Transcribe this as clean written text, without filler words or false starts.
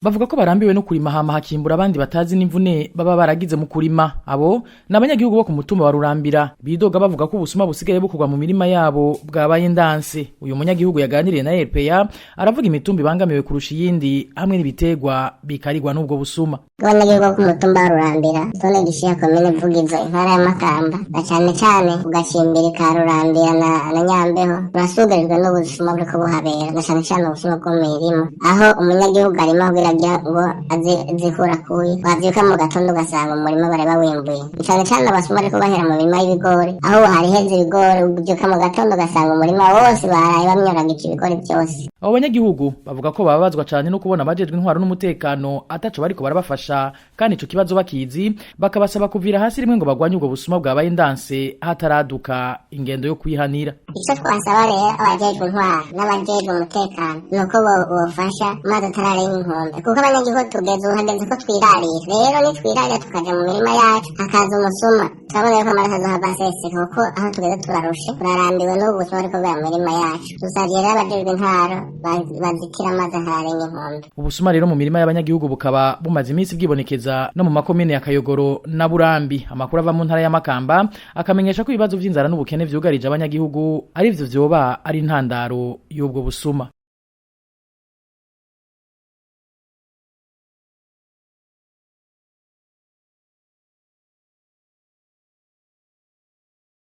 Bavuga ko barambiwe no kurima hama hakimbura abandi batazi n'imvune baba baragize mu kurima. Abo ni abanyagihugu bo ku mutumba wa Rurambira bidoga bavuga ko ubusuma busigaye bukorwa mu mirima yabo bwabaye ndanse. Uyu munyagihugu yaganiriye na RPA aravuga imitumba ibangamiwe kurusha iyindi hamwe n'ibiterwa bikarigwa n'ubwo busuma. Abanyagihugu bo ku mutumba wa Rurambira, zone Gishiha, komine Vugizo, intara ya Makamba, na cane cane ku gacimbiri ka Rurambira na Nyambeho, burasugarijwe n'ubusuma buriko buhabera, na cane cane ubusuma bwo mu mirima, aho umunyagihugu arima kugira ngo aze zikura kuyi, wavyuka mu gatondo ugasanga umurima bari bawimbuye. Ni cane cane abasuma bariko bahera mu mirima y'ibigori, aho hari heze ibigori, uvyuka mu gatondo ugasanga umurima wose baraye bamyoragije ibigori vyose. Abo banyagihugu bavuga ko bababazwa cane no kubona abajejwe intwaro n'umutekano ataco bariko barabafasha, kandi ico kibazo bakizi, bakabasaba kuvira hasi rimwe ngo bagwanye ubwo busuma bwabaye ndanse hataraduka ingendo yo kwihanira. Ico twasaba rero abajejwe intwaro n'abajejwe umutekano ni uko bofasha amazi atararenga inkombe, kuko abanyagihugu tugeze ubu hageze ko twirarira. Rero nitwirarira tukaja mu mirima yacu hakaza umusuma, turabona yuko amaraso azohava aseseka, kuko aho tugeze turarushe, turarambiwe n'ubu busuma buriko bubera mu mirima yacu. Dusavye rero abajejwe intwaro bazitire amazi atararenga inkombe. Ubusuma rero mu mirima y'abanyagihugu bukaba bumaze iminsi bwibonekeza no mu makomine ya Kayogoro na Burambi. Amakuru ava mu ntara ya Makamba akamenyesha ko ibibazo vy'inzara n'ubukene vyugarije abanyagihugu arivyo vyoba ari intandaro y'ubwo busuma.